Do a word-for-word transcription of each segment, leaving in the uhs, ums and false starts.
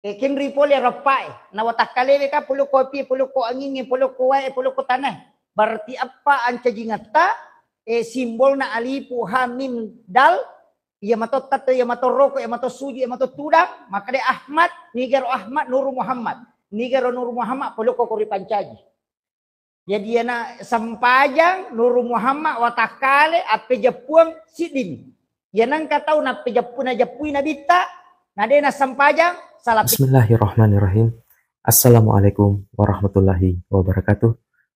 E, kenri pole ero eppa e. Na watakkalewe ka polokko api e, polokko anging e, polokko wae e, polokko tana e. Berarti eppa ancajingetta, e, simbolna alifu, ha, mim, dal, iya mato tatto, iya mato roko, iya mato suju, iya mato tudang, makkeda Ahmad, nigaro Ahmad, Nuru Muhammad. Nigaro Nuru Muhammad, polokko ko ripancaji. Jadi, iyana sempajang, Nuru Muhammad, watakkale, appejeppuang, siddimi. Iya nengka tau nappejeppu-, najeppui Nabitta, na de nassempajang, salah pi- Bismillahirrahmanirrahim. Assalamualaikum warahmatullahi wabarakatuh.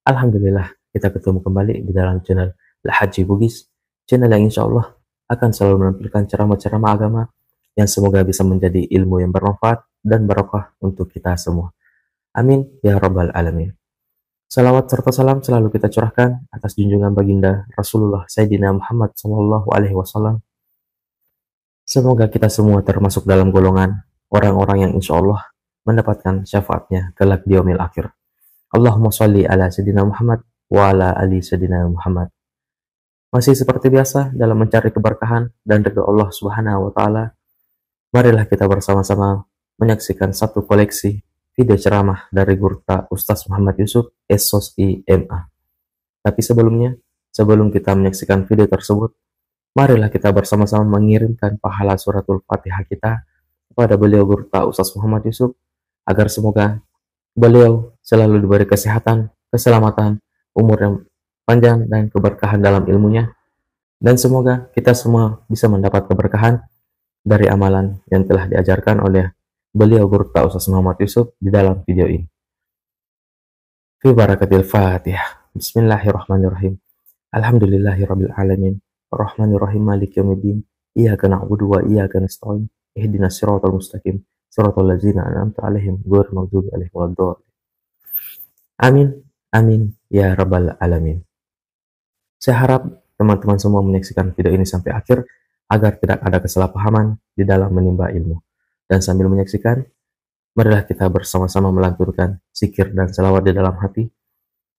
Alhamdulillah, kita ketemu kembali di dalam channel Al Haji Bugis, channel yang insya Allah akan selalu menampilkan ceramah-ceramah agama yang semoga bisa menjadi ilmu yang bermanfaat dan barokah untuk kita semua. Amin ya rabbal alamin. Salawat serta salam selalu kita curahkan atas junjungan baginda Rasulullah Sayyidina Muhammad sallallahu alaihi wasallam. Semoga kita semua termasuk dalam golongan orang-orang yang insya Allah mendapatkan syafaatnya kelak di yaumil akhir. Allahumma shalli ala Sayyidina Muhammad wa ala ali Sayyidina Muhammad. Masih seperti biasa, dalam mencari keberkahan dan ridho Allah Subhanahu wa Ta'ala, marilah kita bersama-sama menyaksikan satu koleksi video ceramah dari Gurta Ustaz Muhammad Yusuf, S Sos I M A. Tapi sebelumnya, sebelum kita menyaksikan video tersebut, marilah kita bersama-sama mengirimkan pahala suratul Fatihah kita kepada beliau Gurta Ustaz Muhammad Yusuf, agar semoga beliau selalu diberi kesehatan, keselamatan, umur yang panjang, dan keberkahan dalam ilmunya. Dan semoga kita semua bisa mendapat keberkahan dari amalan yang telah diajarkan oleh beliau Gurta Ustaz Muhammad Yusuf di dalam video ini. Fi barakatil Fatihah. Bismillahirrahmanirrahim. Alhamdulillahirabbil alamin. Arrahmanirrahim. Maliki yaumiddin. Iyyaka na'budu wa iyyaka nasta'in. Ihdinas siratal mustaqim. Siratal ladzina an'amta 'alaihim ghairil maghdubi 'alaihim waladdallin. Amin. Amin ya rabbal alamin. Saya harap teman-teman semua menyaksikan video ini sampai akhir agar tidak ada kesalahpahaman di dalam menimba ilmu. Dan sambil menyaksikan, marilah kita bersama-sama melantunkan zikir dan salawat di dalam hati,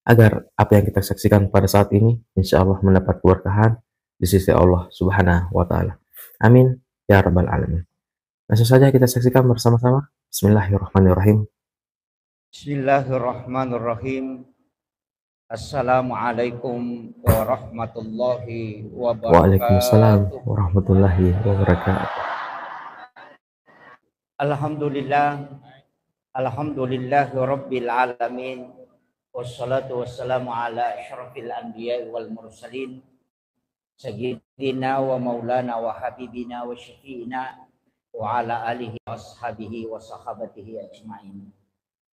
agar apa yang kita saksikan pada saat ini, insya Allah mendapat keberkahan di sisi Allah Subhanahu wa Ta'ala. Amin ya rabbal alamin. Langsung saja kita saksikan bersama-sama. Bismillahirrahmanirrahim. Bismillahirrahmanirrahim. Assalamualaikum warahmatullahi wabarakatuh. Waalaikumsalam warahmatullahi wabarakatuh. Alhamdulillah. Alhamdulillahi rabbil alamin. Wassalatu wassalamu ala asyrafil anbiya'i wal mursalin. Sayyidina wa maulana wa habibina wa syafi'ina wa ala alihi wa ashabihi wa sahabatihi ajma'in.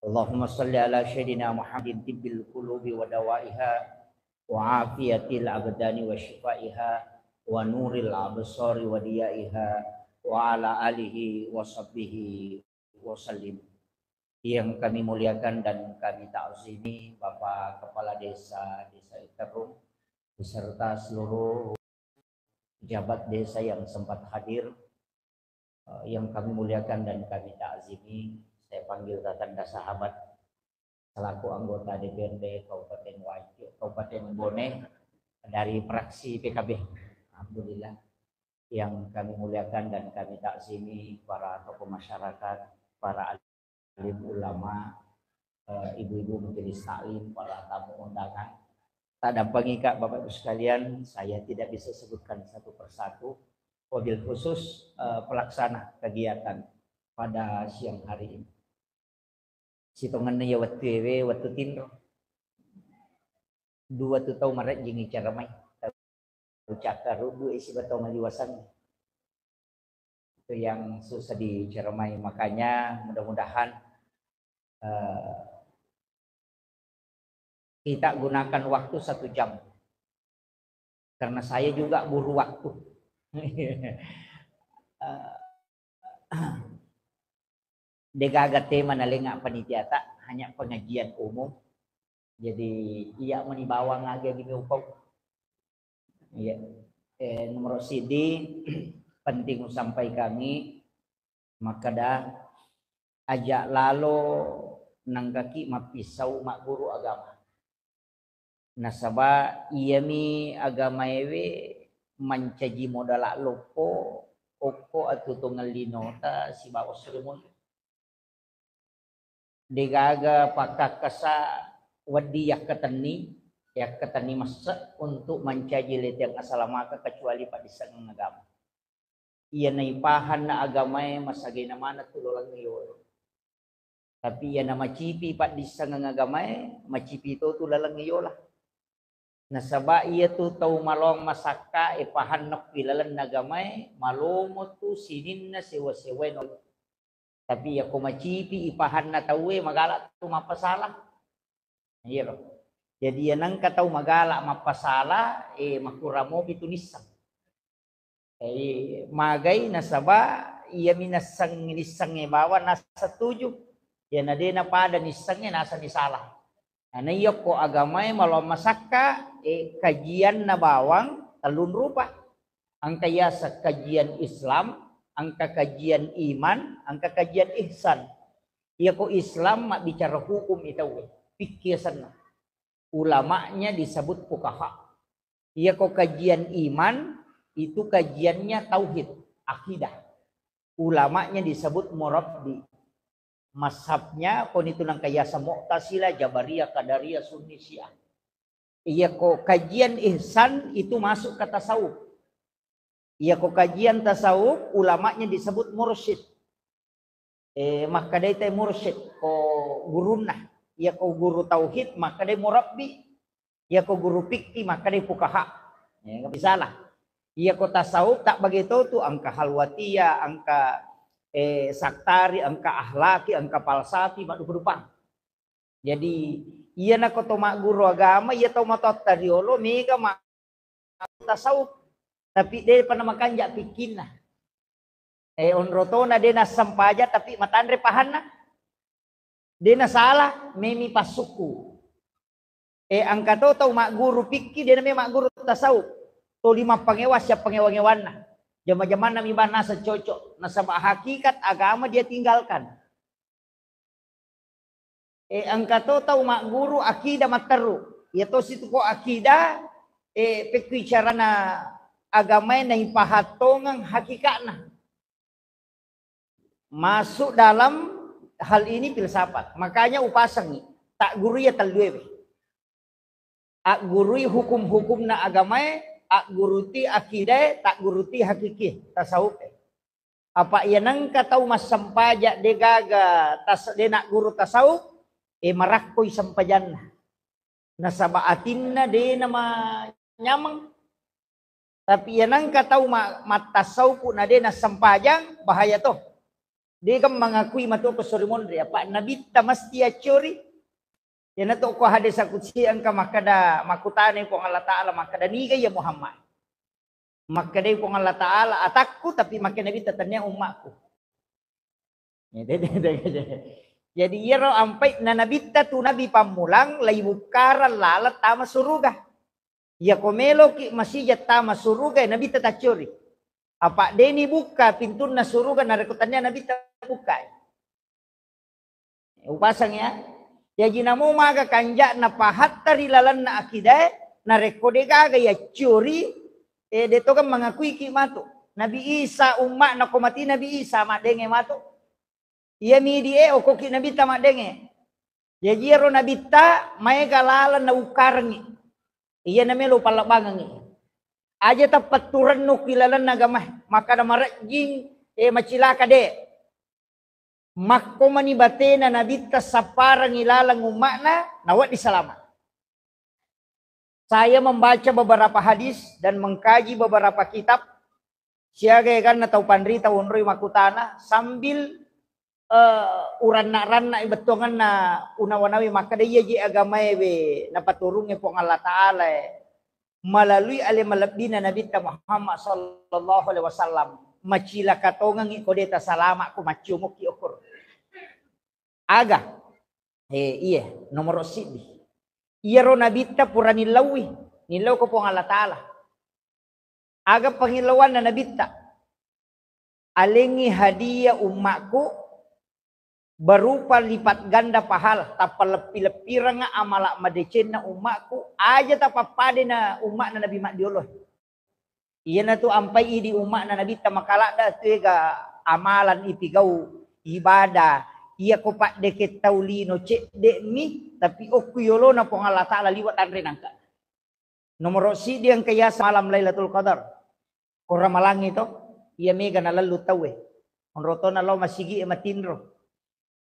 Allahumma salli ala Sayyidina Muhammadin tibbil qulubi wa dawaiha wa afiyatil abdani wa shifaiha wa nuril absari wa diyaiha wa ala alihi wa sahbihi wa sallim. Yang kami muliakan dan kami ta'zimi Bapak Kepala Desa, Desa Iterrung, beserta seluruh pejabat desa yang sempat hadir, eh, yang kami muliakan dan kami ta'zimi. Saya panggil tatanda sahabat selaku anggota D P R D Kabupaten Wajo, Kabupaten Bone dari fraksi P K B. Alhamdulillah. Yang kami muliakan dan kami ta'zimi para tokoh masyarakat, para alim ulama, eh, ibu-ibu majelis taklim, para tamu undangan. Tak dampingi, Kak, Bapak Ibu sekalian, saya tidak bisa sebutkan satu persatu, wabil khusus, eh, pelaksana kegiatan pada siang hari ini. Sitongenna iya wettuewe, wettu tinro. Dua tu tau marejjingi ceramai. Tau cakkaruddu e siba tau maliwaseng. Itu yang susah diceramai. Makanya mudah-mudahan, eh, kita gunakan waktu satu jam. Karena saya juga buruh waktu. Eh, degaga tema nalenga panitiata, hanya pengajian umum. Jadi, iya mani bawang aga di upau. Iya. Eh, nomor sidi, penting usampai kami, makkeda aja lalo nangkaki mappissau magguru agama. Nasaba iyami agamaewe mancaji modala loppo okko atutungeng linota sibawa surimunnang. Degaga pakkakkasa wedding yakkatenni, yakkatenni messe untuk mancaji letiang asalamakeng kecuali paddissengeng agama. Iyana ipahanna agamae masagaina maneng tu laleng yolo. Tapi iyana macipi paddissengeng agamae, macipi to tu laleng yola. Nasaba iyatu tau maloang masakka e pahanna pi lalenna agamae, malomo tu sininna sewa-sewae no. Tapi iyako macipi ipahanna tauwe, magala tu mappasala. Iyaro. Jadi iya nengka tau magala mappasala, eh, makurang mopi tu nisseng. Eh, magai nasaba iya mi nasseng, nissengnge bawang nasa tuju. Iyana de napada nissengnge nasa ni salah. Nah, na iyako agamae maloang masakka, eh, kajianna bawang tellung rupa. Engka yaseng kajian Islam, engka kajian iman, engka kajian ihsan. Iyako Islam mabbicara hukum i tauwe, fikih asenna. Ulamanya disebut fuqaha. Iyako kajian iman, itu kajiannya tauhid, akidah. Ulamanya disebut murabbi. Mazhabnya koni tu nengka yaseng Mu'tazilah, Jabariyah, Qadariyah, Sunni, Syiah. Iyako kajian ihsan itu masuk ke tasawuf. Iyako kajian tasawuf, ulamanya disebut mursyid. Eh, makkedai te mursyid ko gurunna. Iyako guru tauhid, makkedai murabbi. Iyako guru fikih, makkedai fuqaha. Ya, nggak bisa lah. Iyako tasawuf tak begitu tu, engka halwatiyah, engka, eh, saktari, engka akhlaki, engka falsafi, maddupa-dupang. Jadi, iyana ko to magguru agama, iya tau matoatta riolo, mega ma-, tasawuf. Tapi de pa namakanja pikkinna. Eh, onrotona de nassempajang, tapi matanre pahanna. De nasala, memi passukku. Eh, engka to tau magguru pikki, de name magguru tasawuf. Toli mappangewa, siappangewa-ngewanna. Jama-jamanna mi bang naseng cocok. Nasaba hakikat agama dia tinggalkan. Eh, engka to tau magguru akidah matteru. Iya to situ ko akidah, eh, pekku carana agamae naipahattongeng hakikatna. Masuk dalam hal ini filsafat. Makanya upasengi, tak guru ya tellue we. Aggurui hukum-hukumna agamae, agguruti akidae, tagguruti hakiki, tasawufe. Apa iya nengka tau massempajang degaga tas-, de nagguru tasawuf, e, marakkoi sempajanna. Nasaba atinna de namanyameng. Tapi iya nengka tau ma-, mattasawufu na de nassempajang, bahaya to. Dega mangakui matu ko sori monri, apa nabitta mesti accori. Iyanatu ko hadis qudsi engka makkeda, makkutanai Puang Allah Ta'ala makkeda, "Niga iya Muhammad?" Makkedai Puang Allah Ta'ala, "Atakku," tapi makkeda Nabitta, "Tennia ummakku." Jadi iyaro ampai na Nabitta tu nabi pammulang, laibukkarang laleng tama suruga. Iyako meloki masija tama suruga, Nabitta taccori. Apa deni bukka pintunna suruga narekko tennia Nabitta bukkai. Upasang ya. Jaji namo maga kanja'na pahatta ri lalenna akidae, narekko degaga yacciori, eh, de toga mangakuiki matu. Nabi Isa umma'na ko mati Nabi Isa maddenge matu. Iya midi e okoki Nabitta maddenge. Jaji iyaro Nabitta maega laleng naukkarengngi. Iya namelo pallebbangengngi. Aja tappatturennu ki lalenna agama, makkada marejjing, eh, macilaka de. Makko mani batena Nabitta sapparengngi laleng umma'na, nawedding salama. Saya membaca beberapa hadis dan mengkaji beberapa kitab, siaga eganna tau panrita wonroi makkutana sambil, eh, uranna-ranna bettuanganna unawa-nawi makkada, "Iya je agamae we napaturungnge Puang Allah Ta'ala e." Melalui ale malebbina Nabitta Muhammad sallallahu alaihi wasallam, macilaka tongengngi ko de tasalama ko macciomokki okoro. Aga? Eh, iya, nomoro siddi. Iyaro Nabitta pura nillauwi, nillau ko Puang Allah Ta'ala. Aga pangillauanna Nabitta? Alengngi hadiah ummakku berupa lipat ganda pahala, tappa leppi-leppireng amala madecenna ummakku, aja tapappadena umma'na Nabi maddiolo. Iyanatu ampai idi umma'na Nabitta makaladda tuega amalan ipigau, ibadah, Iyako paddeke tau lino cedde'mi, tapi okku yolona Puang Allah Ta'ala liwa tanre nangka. Nomoro siddi engka yaseng malam Lailatul Qadar. Ko Ramalangi to, iya mega nalallu tauwe. Onrotona lao masigi e matinro.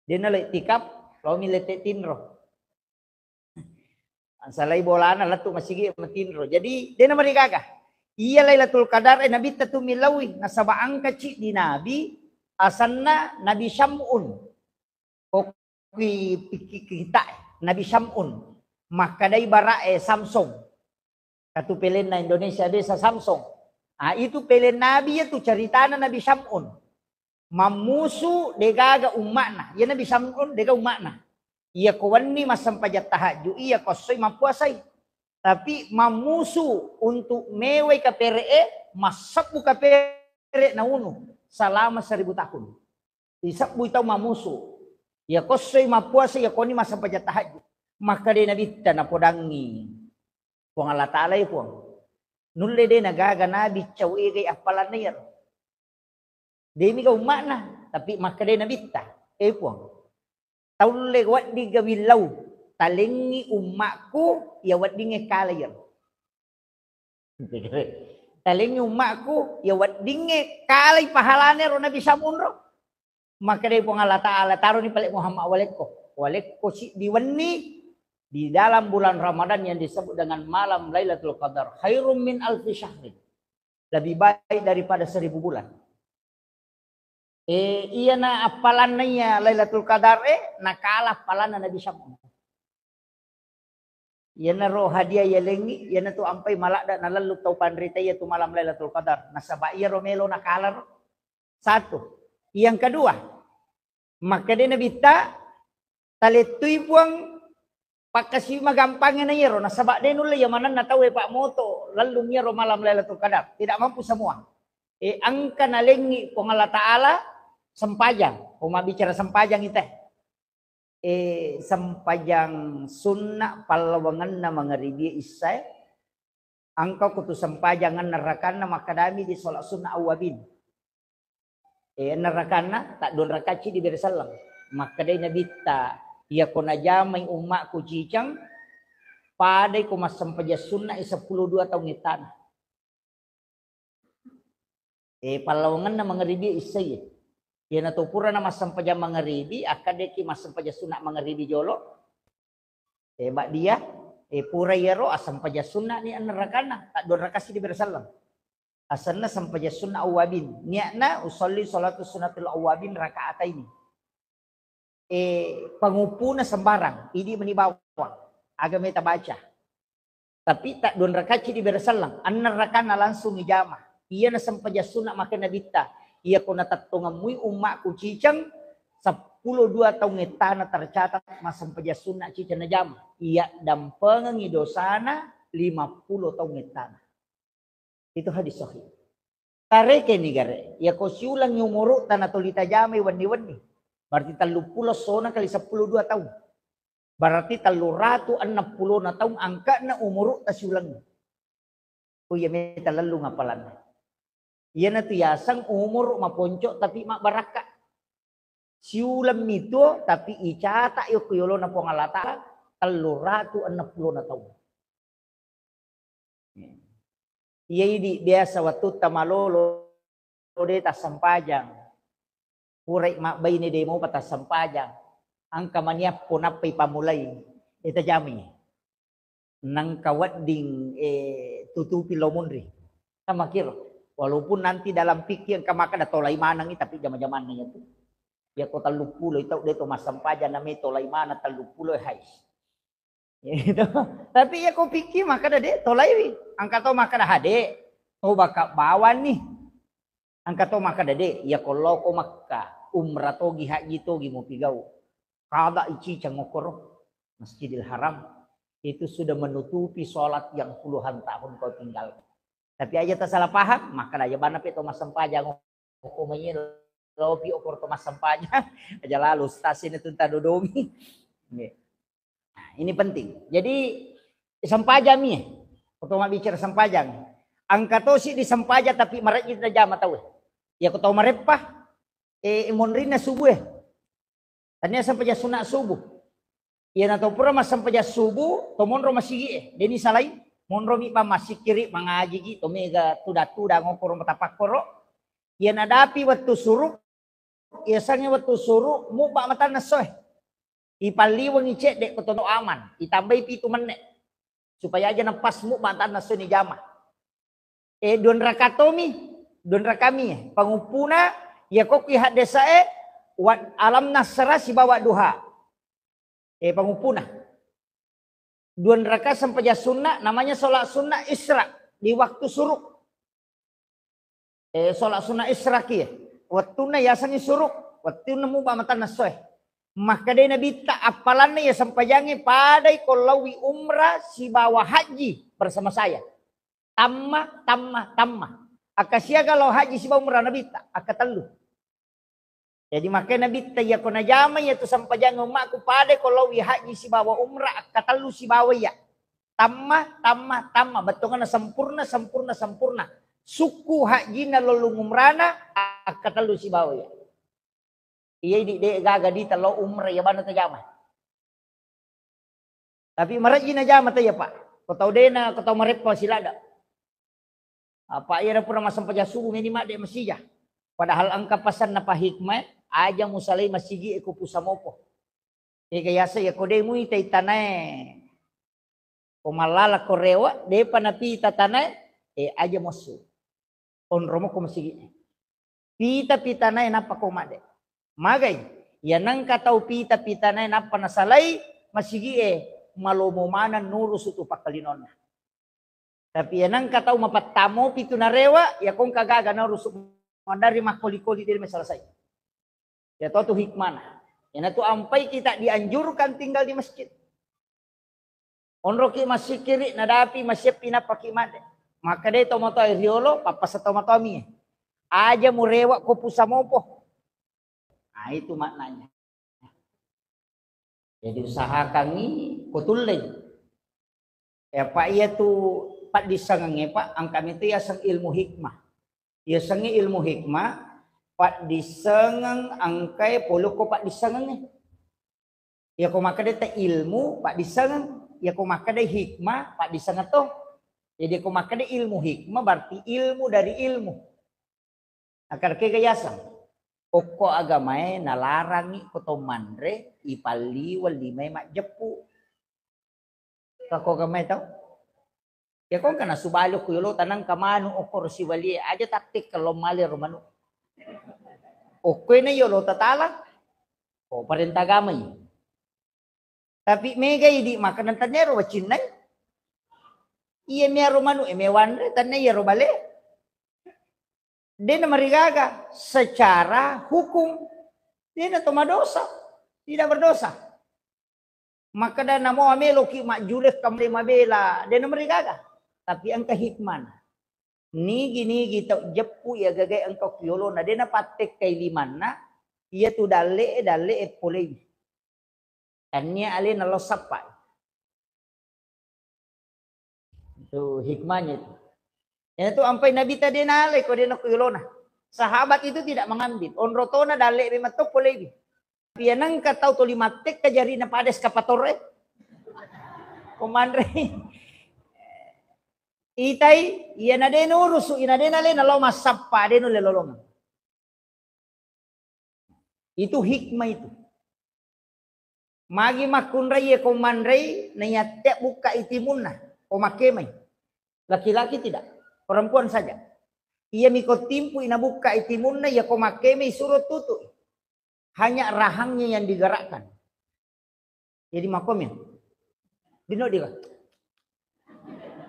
Dena lo iktikaf, lao mi lette tinro. Salai bolana lettu masigi matinro. Jadi dena marigaga. Iya Lailatul Qadar e Nabitta tu millaui, nasaba engka ciddi Nabi asenna Nabi Syam'un. Okki pikki kita Nabi Syam'un. Makkadai bara e Samsung. Katu pelenna Indonesia biasa Samsung. Ah, itu pelen Nabi ya tu ceritana Nabi Syam'un. Mammusu degaga umma'na. Iya Nabi Syam'un dega umma'na. Iya ko wenni massempajang tahajud, iya ko essoi mappuasai. Tapi mammusu untuk mewai kapere e, massebbu kapere naunu selama seribu tahun. Disebbui tau mammusu. Iya ko essoi mappuasa, iya ko wenni massempajang tahajud. Makkadai Nabitta napodangi Puang Allah Ta'ala, e Puang, nulle de nagaga Nabi cau egai appalanna iyaro. Demi ga umma'na, tapi makkadai Nabitta, e Puang, taulle wedding ga willau, talengngi umma'ku iya weddingnge kala iyaro. Talengngi umma'ku iya weddingnge kalai pahalana ro Nabi Syam'un ro. Makkadai Puang Allah Ta'ala, taroni pale Muhammad walekko. Walekko siddi wenni di dalam bulan Ramadan yang disebut dengan malam Lailatul Qadar. Khairum min alfi syahrin. Lebih baik daripada seribu bulan. Eh, iyana appalanna iya Lailatul Qadar e, nakala appalanna Nabi Syam'un. Iyanaro hadiah yalengngi, iyanatu ampai maladda nalallu tau panrita iya tu malam Lailatul Qadar. Nasaba iyaro melo nakala ro. Satu. Yang kedua, makkeda Nabitta, talettui Puang, pakkasi magampangnge na iyaro, nasaba de nulle iya manenna tauwe, Pak, moto lallung iyaro malam Lailatul Qadar. Tidak mampu semua. Eh, engka nalengngi Puang Allah Ta'ala sempajang. Ko mabbicara sempajang ite. Eh, sempajang sunna pallawangenna mangaribi issae. Engka ko tu sempajang enneng rakanna, makkedami di sholat sunnah awwabin. Eh, enneng rakanna, taddua rakacci dibere selleng. Makkedai Nabitta, iya ko najamai ummakku ciceng, padai ko massempajang sunna i seppulo dua taung ettana. Eh, pallawangenna mangaribi issai. Iyana to purana massempajang mangaribi, akkaddeki massempajang sunna mangaribi jolo. Eh, ba'dia, eh, pura iyaro assempajang sunna ni enneng rakanna, taddua rakasi dibere selleng. Asenna sempajang sunna awwabin. Niatna usolli sholatu sunnatul awwabin rakaataini. Eh, panguppuna sembarang, idi meni bawang. Aga meta baca. Tapi taddua rakacci dibere selleng, enneng rakanna langsung ijama. Iyana sempajang sunna, makkeda Nabitta, iya ko natettongemui ummakku ciceng, seppulo dua taung ettana tercatat massempajang sunna ciceng najama. Iya dampengengi dosana lima pulo taung ettana. Itu hadis sahih. Tarekeni gare, iya ko siulengngi umuru'ta natoli tajamai wenni-wenni, berarti telluppulo sona kali seppulo dua taung. Berarti telluratu enneng pulona taung angka'na umuru'ta siulengngi. Oh iya, meta lellung apalanna. Iyanatu yaseng umuru maponco tapi mabbarakka. Siuleng mituo, tapi icata yokko yolona Puang Allah Ta'ala, telluratu enneng pulona taung. Iya idi biasa wattutta malolo de tassempajang. Purai mabbaine de mopa tassempajang. Engka maniappo nappai pamulai. Eh, tajami. Nengka wedding, eh, tutupi lo munri. Kan makkiro. Walaupun nanti dalam fikih engka makkeda tolai manengi, tapi jama-jamanna iyatu. Iya ko telluppulo tau de to massempajang name tolai maneng telluppulo, eh, hai. Gitu. Tapi iya ko fikih makkeda de tolaiwi. Engka to makkeda hade, to baka bawang ni. Engka to makkeda de, iya ko lao ko Makkah, umrah togi, haji togi mupigau. Kada iciceng okkoro Masjidil Haram. Itu sudah menutupi sholat yang puluhan tahun kau tinggalkan. Tapi aja tak salah paham, makkeda aja bana pe to massempajang, ko maiye lopi okkoro to massempajang. Aja lalo ustaz ini tunta dodomi. Nggih. Nah, ini penting. Jadi sempajang mi. Ko to mabbicara sempajang. Engka tosi di sempajang tapi marejji najama tau. Iya ko tau mareppa, eh, monrinna subuh, eh. Tania sempajang sunna subuh. Iyana to pura massempajang subuh, to monro masigi'e. Deni salai, monro mi bang massikkiri, mangajiki, to mega tuda-tuda ngokoro matapakkoro. Iyana dapi wettu suruk, iyasengnge wettu suruk, mubba matanna essoe. Ipalliwengi cedde ko tono aman, itambai pitu menne. Supaya aja na pas mubba matanna essoe ni jama. E, duanraka tomi, duanrakami, panguppuna, iya kokki haddesae, wa-, alam nasra sibawa duha. E, panguppuna. Duanraka sempajang sunna, namanya sholat sunnah isra, di waktu suruk. E, sholat sunnah isra ki. Wettunna yasengngi suruk, wettunna mubba matanna essoe. Makkedai Nabitta, appalanna iya sempajangnge padai ko laowi umrah sibawa haji bersama saya. Tamma, tamma, tamma. Akka siaga lao haji sibawa umrah Nabitta? Akka tellu. Jadi makanya Nabitta, iyako najama iyatu sempajang ummaku pada ko laowi haji sibawa umrah akka tellu sibawa iya. Tamma, tamma, tamma. Bettuanna sempurna, sempurna, sempurna. Sukku hajina lolong umrana akka tellu sibawa iya. Iya idi de gaga di telo umrah iya bana tajama. Tapi marejji najama taya, Pak. Ko tau dena, ko tau mareppa silada. Apa iya pura massempajang subuh meni madde masija. Padahal engka pasanna pa hikmah, aja musalai masigi e ko pusamopo. Ega yasa ya ko de muitai tanae. Ko mallala ko rewa, depa napita tanae, e aja mossu. Onromoko masigi'e. Pita-pitanae nappa ko madde. Magai, iya nengka tau pita-pitanae nappa nasalai masigi'e, malomo maneng nurusu tu pakkalinonna. Tapi iya nengka tau mapattamo pitu narewa, iya kongka gaga nurusu mandari makkoli-koli de maselesai. Iya to tu hikmana. Iyana tu ampai kita dianjurkan tinggal di masjid. Onroki massikkiri, nadapi masieppi nappaki madde. Makkedai tomatoa riolo, pappasa tomatoa mie. Aja murewa ko pusamopo. Nah, itu maknanya. Jadi usahakangi ko tullei. Ya, Pak, iya tu paddissengengnge, Pak, engka metu yaseng ilmu hikmah. Yasengnge ilmu hikmah, paddissengeng engkae pole ko paddissengengnge. Iyako makkeda te ilmu, paddissengeng. Iyako makkeda hikmah, paddissengeng to. Jadi ko makkeda ilmu hikmah, berarti ilmu dari ilmu. Akkeda kega yaseng. Okko agamae nalarangi ko to manre, ipalliweng limae majjeppu. Kako agamae tau. Ya kongka nasu bali okko yolota nengka manu okkoro siwalie, aja tattekka lo male ro manu. Okkoe na yolota tala. Ko parenta agamai. Tapi mega idi makanang tennero wacinnai. Iya miaro manu e mewanre, tanna iyaro bale. Dena marigaga secara hukum. Dena to madosa. Tidak berdosa. Makkeda namo meloki majjule kamre mabela, de namarigaga. Tapi engka hikmana. Nigi-nigi tau jeppu iya gagai engka ki yolona, de napattekkai limanna, iya tu dalle e, dalle e polei. Tannia alena lo sappa. Itu hikmahnya itu. Iyana tu ampai Nabi ta de nalai ko de nakku yolona. Sahabat itu tidak mengambil. Onro tona dalle memang to polei. Tapi iya nengka tau tuli mattekka jarina pada eskapator e. Ko manre. Itai, iyana de nurusu, ina de nalena lo massappa, de nulle lolongeng. Itu hikmah itu. Magi makkunrai ko manrei, naiya te bukka i timunna, ko makkemai. Laki-laki tidak, perempuan saja. Iya miko timpu ina bukka i timunna, iya ko makkemai suro tutu. Hanya rahangnya yang digerakkan. Jadi makomi. Dino diga.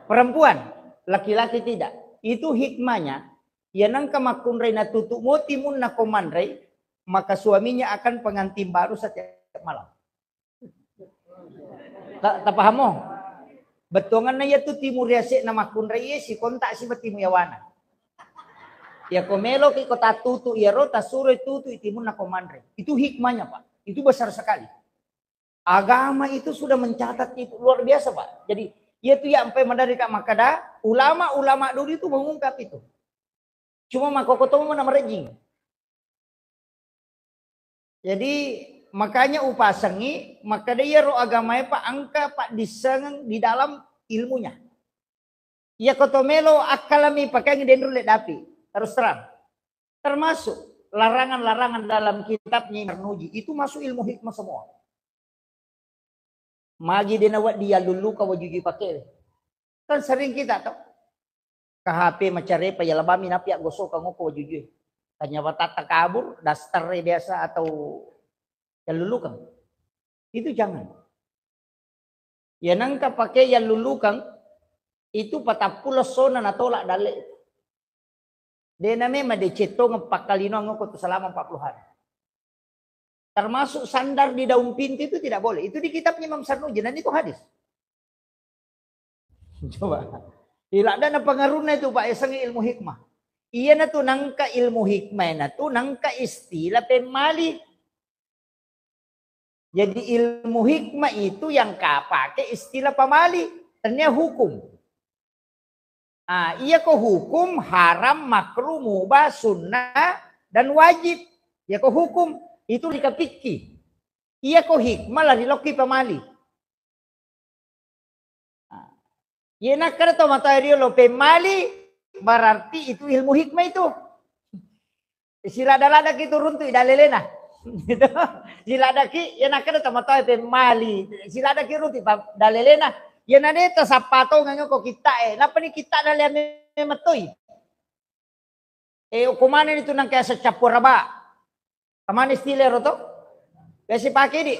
Perempuan, laki-laki tidak. Itu hikmahnya, iya nengka makkunrai natutu mo timunna ko manrei, maka suaminya akan pengantin baru setiap malam. Ta-, tapahamo? Bettuanganna iya tu timu riase'na makkunrai e, sikontak si timu yawana. Iya ko meloki ko tatutu iyaro, tasuroi tutu i timunna ko manrei. Itu hikmahnya, Pak. Itu besar sekali. Agama itu sudah mencatat itu luar biasa, Pak. Jadi, iya tu ya ampai madari ka makkeda, ulama-ulama dulu itu mengungkap itu. Cuma makkokko to mana merejing. Jadi, Makanya upasengi, makkeda iyaro agamae pa engka paddissengeng di dalam ilmunya. Iya ko to melo akkalami pakeangi denru le dapi. Terus terang. Termasuk larangan-larangan dalam kitabnya Imam Marnuji. Itu masuk ilmu hikmah semua. Magi dena wedding yallullukang wajujui pake. Kan sering kita to. Ke H P macarepa, yalabami napi aggosokang okko wajujue. Tanya watatta kabur, daster biasa atau yallullukang. Itu jangan. Ya nengka pake yallullukang, itu patappulo essona natolak dalle. Dena memang deceng tongeng pakkalinoang okko tu selama empat puluh hari. Termasuk sandar di daun pintu itu tidak boleh. Itu di kitabnya Imam Sarnuji dan itu hadis. Coba. Ila ada na pengaruhnya itu Pak, eseng ilmu hikmah. Iya na tu nangka ilmu hikmah na tu nangka istilah pemali. Jadi ilmu hikmah itu yang kapake istilah pamali. Tania hukum. Ah, iya ko hukum haram, makruh, mubah, sunnah, dan wajib. Iya ko hukum itu dikapikki. Iya ko hikmah lari lokki pamali. Ah, iya nakkeda to matoa riolo pemali berarti itu ilmu hikmah itu. Silada-ladaki tu runtu i dalelena. Gitu. Siladaki, ya nakkeda tomatoa pemmali. Siladaki runtu i pa-, dalelena. Ya nadeta sappa tongeng ko kitta e. Napani kitta dalea me-, mettoi. E, ukumane ni tu nangka asa cappu raba. Kamane stile ro to? Biasa pake di.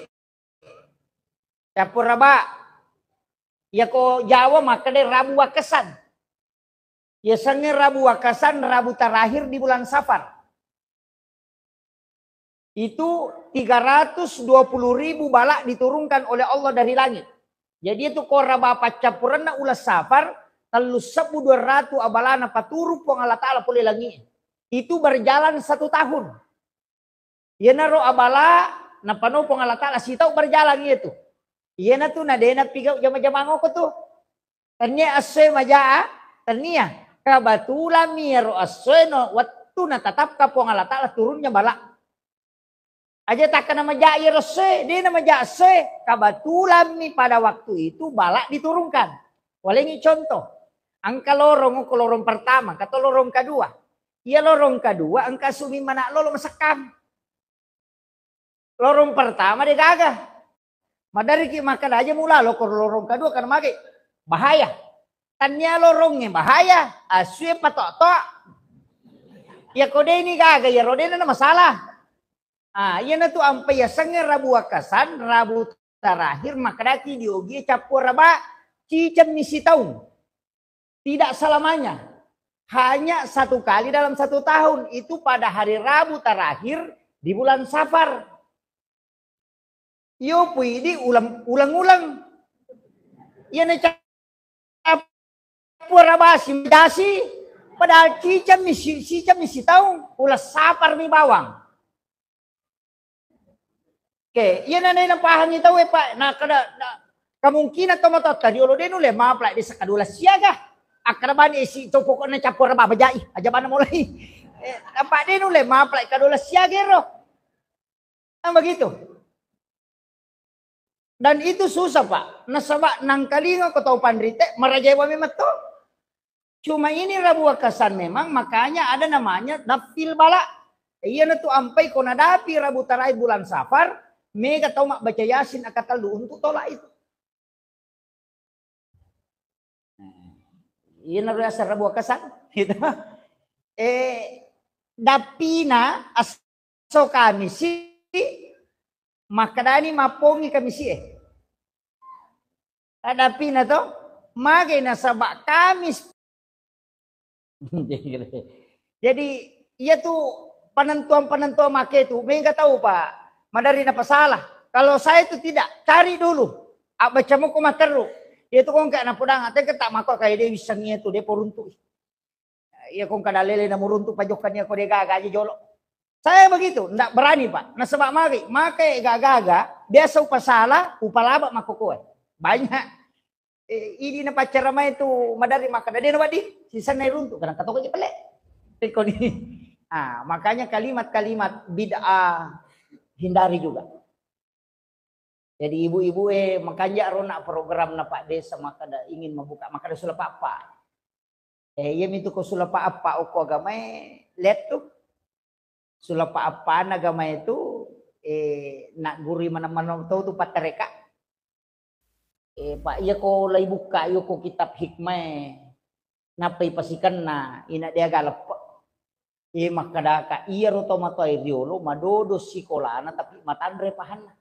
Cappu raba. Yako Jawa makkeda Rabu Wakkasan. Yasengnge Rabu Wakkasan, Rabu terakhir di bulan Safar. Itu tiga ratus dua puluh ribu bala diturunkan oleh Allah dari langit. Jadi itu ko raba paccappurenna uleng Safar, tellu sebbu dua ratu abalana paturung Puang Allah Ta'ala pole langi. Itu berjalan satu tahun. Iyanaro abala napanopong Allah Ta'ala sitau berjalan iya tu. Iyana tu nadena pigau jama-jamang oko tu. Tania essoe majaa, tania. Kebetulan mi iyaro essoe no wettu natatapka Puang Allah Ta'ala turunnya bala. Aja takkana maja iyaro essoe, dena maja essoe. Kebetulan mi pada waktu itu bala diturunkan. Walengi contoh. Engka lorong, ko lorong pertama, kato lorong kedua. Iya lorong kedua engka sumi mana lolo masekkang. Lorong pertama de gaga. Madariki makkeda aja mula lo ko lorong kedua karena mage bahaya. Tania lorongnge bahaya, asue patok-tok. Ya ko deni gaga ya rodena na masalah. Ah, iyana tu ampe yasengnge Rabu Wakkasan, Rabu terakhir makkedaki di ogie cappu raba, cicemmi sitaung. Tidak selamanya. Hanya satu kali dalam satu tahun. Itu pada hari Rabu terakhir di bulan Safar. Iyo pui di ulang-ulang. Iyana cappu raba si jasi, padahal cicemmi si, cicemmi sitaung, uleng Safar mi bawang. Oke, iya na, na, napahangi tau e, Pak. Nah, kada, na, kemungkinan to matotta riolo de nulle mapla di sekadula siaga. Akkada bani isi to pokokna cappu raba majai, aja bana mulai. Eh, apa de nulle mapla kadula siaga ro. Nah, begitu. Dan itu susah, Pak. Nasaba nangkalinga ko tau panrite marajewa memang to. Cuma ini Rabu Wakkasan memang, makanya ada namanya nafil bala. Iyana tu ampai ko nadapi Rabu terakhir bulan Safar, mega tau mabbaca Yasin akatellu untuk tolak itu. Iyana biasa Rabu Wakkasan, gitu. Eh, dapina asso Kamisi, makkedani mappongi Kamisi e. Adapina to, mage nasaba Kamis. Jadi, iya tu penentuan-penentuan make tu, mega tau, Pak. Madari napasalah. Kalau saya tu tidak, cari dulu. Abbaca muko matteru. Iya tu kongka napodang, ateke tak mako kayak dia wissengi tu, dia poruntu. Iya kongka dalele namuruntu pajokkan iya ko de gaga aja jolo. Saya begitu, ndak berani, Pak. Nasaba magi, make gaga-gaga, biasa upasala, upalaba makkokoe. Banyak. Eh, idi na paccara mai tu madari makkeda de na wedding, sisenna iruntu, karena katoka je pelle. Teko ni. Ah, makanya kalimat-kalimat bid'ah hindari juga. Jadi ibu-ibu e makanja ro na program na Pak Desa makkada ingin membuka makkada sulapa appa. Eh, iya mitu ko sulapa appa okko agamae lettu. Sulapa appana agamae tu eh, na guru maneng-maneng tau tu pattereka. Eh, Pak, iya ko lai bukka yo ko kitab hikmah e. Nappa ipasikenna ina de aga leppe. Eh, makkadaka iyaro to matoa riolo madodo sikolana tapi matanre pahanna.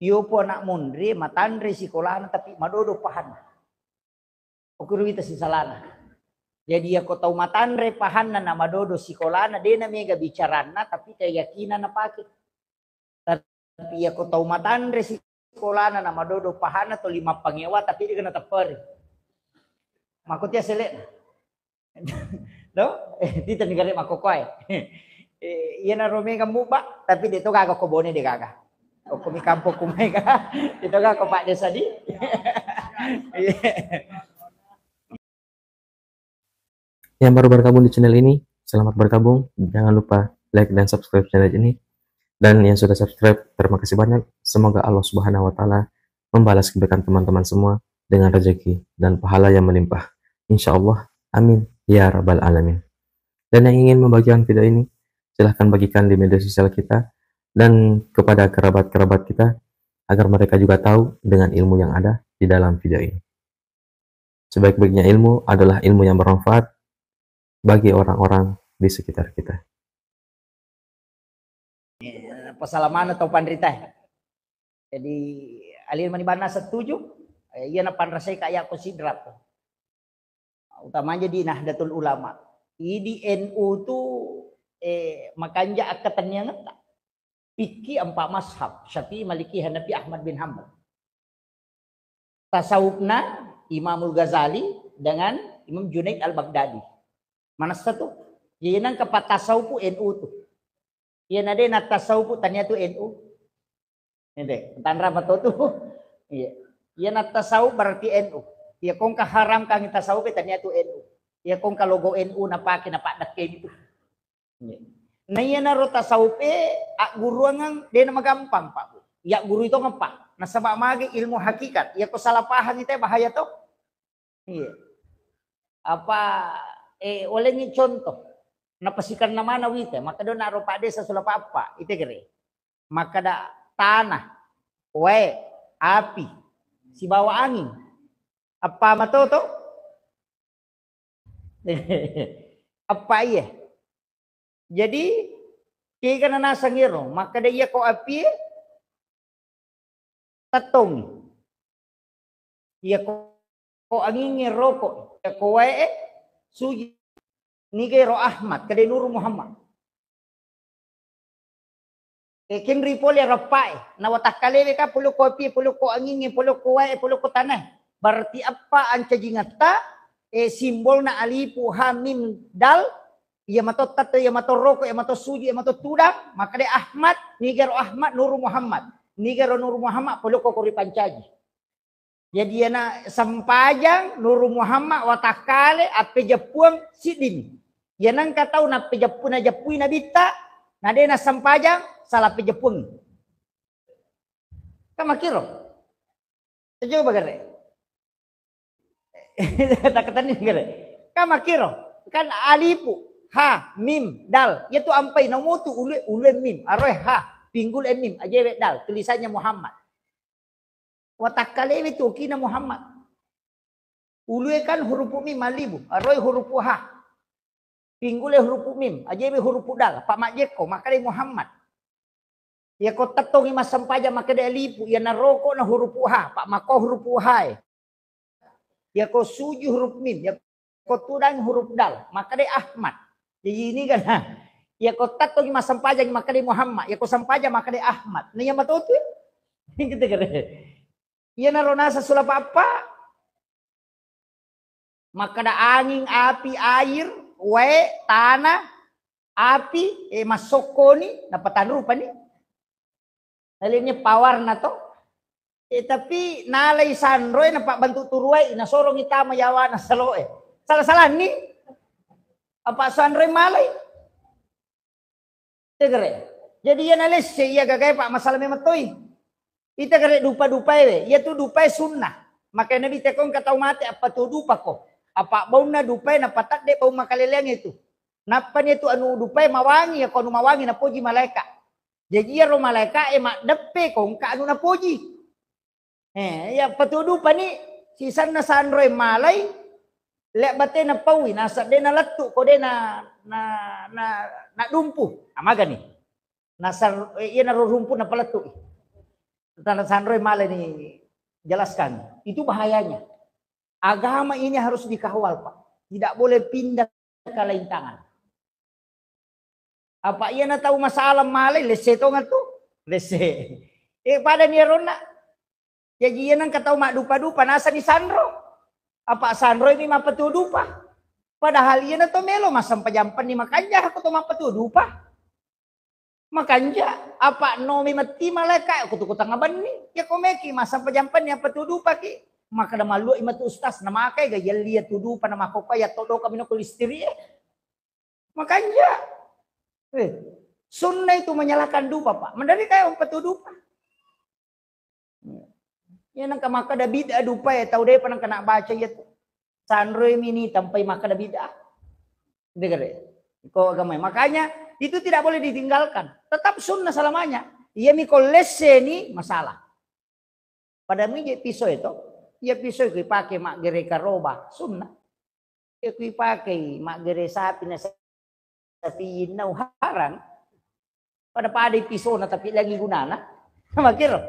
Iyopo anak monri matanre sikolana tapi madodo pahanna. Okuru wita sisalana. Jadi yako tau matanre pahanna na madodo sikolana dena mega bicaranna tapi keyakinan napake. Tapi yako tau matanre sikolana na madodo pahanna to lima pangewa tapi dega natepperi. Mako tia selekna. Do? Eh, tita ni gare makkokoe. Eh, iya na romega muba, tapi de to gaga ko bone de gaga. Okko mi kampo kumai ga. De to gaga ko Pak Desa di. Iya. Yang baru bergabung di channel ini, selamat bergabung. Jangan lupa like dan subscribe channel ini. Dan yang sudah subscribe, terima kasih banyak. Semoga Allah Subhanahu wa Ta'ala membalas kebaikan teman-teman semua dengan rezeki dan pahala yang melimpah. Insya Allah. Amin. Ya Rabbal Alamin. Dan yang ingin membagikan video ini, silahkan bagikan di media sosial kita dan kepada kerabat-kerabat kita agar mereka juga tahu dengan ilmu yang ada di dalam video ini. Sebaik-baiknya ilmu adalah ilmu yang bermanfaat bagi orang-orang di sekitar kita. Pasalamana tau panrita. Jadi alin mani banna setuju, eh, iya na panrasai ka yako sidrap. Utamanya di Nahdlatul Ulama. Idi N U tu eh, makanja akkatenniangetta. Fikih empat mazhab, Syafi'i, Maliki, Hanafi, Ahmad bin Hambal. Tasawufna Imamul Ghazali dengan Imam Junaid Al-Baghdadi. Manessa tu. Jadi nang kepa tasawuf N U tu. Iya na de na tasawuf tania tu N U. Ede, tanra mato tu. Iya. Iya na tasawuf berarti N U. Iya kongka haram kangi tasawuf tania tu N U. Iya kongka logo N U napake napaddekke itu. Naiyanaro tasawufe agguruangang de namagampang, Pak. Yaggurui tongeng, Pak. Nasaba magi ilmu hakikat. Iyako salah pahangi te bahaya to. Iya. Apa eh olengi contoh. Napasikanna mana wite, makkeda naro Pak Desa sulapa appa, ite gere. Makkeda tanah, wae, api, sibawa angin. Appa mato to? Appa iya. Jadi kega nanasang ero, makkeda iya ko apie tettongi. Iya ko anginge roko, iya ko wae suji. Niga ero Ahmad, kede Nuru Muhammad. E, kenri pole rappae, na watakkalewe ka polokko apie, polokko anginge, polokko wae, polokko tanae. Berarti appa ancajingetta, e, simbolna alifu, ha, mim, dal, iya mato tatto, iya mato roko, iya mato suju, iya mato tudang, makkeda Ahmad, nigaro Ahmad, Nuru Muhammad. Nigaro Nuru Muhammad, polokko ko ripancaji. Jadi iyana sempajang Nuru Muhammad watakkale appejeppuang siddimi. Iyana engka tau nappejeppu, najeppui nabitta, na de nassempajang, salah pejeppuang. Kan makkiro? Coba gare. Takkatenni gare. Kan makkiro? Kan alifu, ha, mim, dal. Iyatu ampai namotu ulue, ulue mim, aroe ha, pinggul e mim, ajewe dal, tulisannya Muhammad. Watakkalewe tu okina Muhammad. Ulue kan hurupu mim malibu, aroi hurupu ha. Pinggule hurupu mim, ajewe hurupu dal, pa majjekko, makkeda Muhammad. Iya ko tettongi massempajang makkeda alifu, iya naroko na hurupu ha, pa makko hurupu ha e. Iya ko suju hurupu mim, iya ko tudang huruf dal, makkeda Ahmad. Jadi ini kan, ya ko tattogi massempajang makkeda Muhammad, ya ko sempajang makkeda Ahmad. Nah, iya matotu. Gitu kan. Iya naro nasa sulapa appa. Makkeda angin, api, air, wae, tanah, api, eh, massokkoni, napatanrupani. Lainnya pawarna to. Eh, tapi nalai sanroe napabbantu turuai, nasorongi tama yawana saloe. Salah-salanni. Apa sanroe malai? Tegere. Jadi iya nalesse iya gagae, Pak, masalah memang toi. Ita gare dupa-dupae we, iyatu dupae sunnah. Makanya Nabi tekong ka tau mate appatuo dupako. Apa baunna dupae napatadde bau makaleleang itu. Nappani itu anu dupae mawangi, yako anu mawangi napoji malaeka. Jaji iyaro malaeka e maddeppe kongka anu napoji. Eh, iya patuo dupani sisanna sanroe malai, lea batena paui, nasa de nalettu ko de na, na, na, nadumpu. Amagani. Nasar, eh, iya naro rumpu napalettu. Tanda sanroe malai ni jelaskan. Itu bahayanya. Agama ini harus dikawal, Pak. Tidak boleh pindah ke lain tangan. Apa iya na tau masalah malai, lesse tongeng tu? Lesse. Eh, pada ni aronna. Jaji iya nengka tau maddupa-dupa, nasa ni sanro. Apa sanroi mi mappatuo dupa. Padahal iya na to melo massempajang penni makanja ko to mappatuo dupa. Makanja, apa nomi metti malaeka ko tu kutanga benni. Ya ko meki massempajang penni appatuo dupaki. Makkeda malluai matu ustaz, na makai ga yelli ya tu dupa na makkokkoe ya to doka minoko listiri e. Makanja. Eh, sunna itu menyalahkan dupa, Pak. Mendari kayak umpatu dupa. Ya nengka makkeda bid'ah dupa ya, tau depa nengka nak baca ya tu. Sanroi mini tampai makkeda bid'ah. Dengar ya. Ko agama. Makanya itu tidak boleh ditinggalkan. Tetap sunnah selamanya. Iya mi ko lesse ni masalah. Pada mije pisoe to, iya pisoe kui pake maggere karoba, sunna. Iya kui pakei maggere sapi na sapi nau harang. Pada-pada pisona tapi lagi gunana. Makiro.